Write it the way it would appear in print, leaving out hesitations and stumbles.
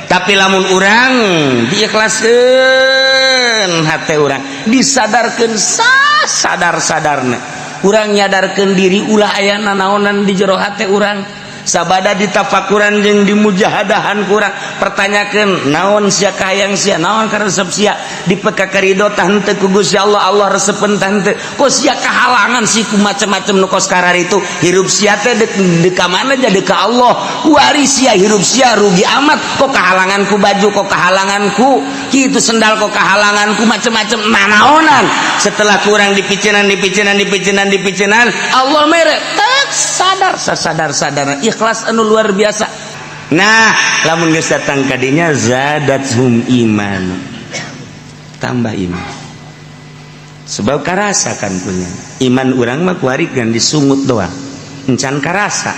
Tapi lamun urang diikhlaskeun, hate urang disadarkeun, sadar sadarna urang nyadarkeun diri, ulah aya nanaonan di jero hate urang. Sabada ditafakuran jeung dimujahadahan, kurang pertanyakeun naon sia kahayang sia, naon karesep sia, dipeka karido tah henteu ku Gusti Allah, Allah resepeun tah henteu. Kok sia kahalangan sih ku macam-macam nu kos karar itu? Hirup sia teh dek dek ka mana jadi ka Allah? Kuari sia hirup sia rugi amat, kok kahalangan ku baju, kok kahalangan ku kitu sendal, kok kahalangan ku macam-macam nanaonan. Setelah kurang dipicinan, dipicinan, dipicinan, dipicinan, Allah mere tak sadar, sadar sadar ikhlas anu luar biasa. Nah, lamun geus datang kadinya, zadathum iman, tambah iman, sebab karasa kan punya iman. Urang mah kuari kan disungut doang encan karasa.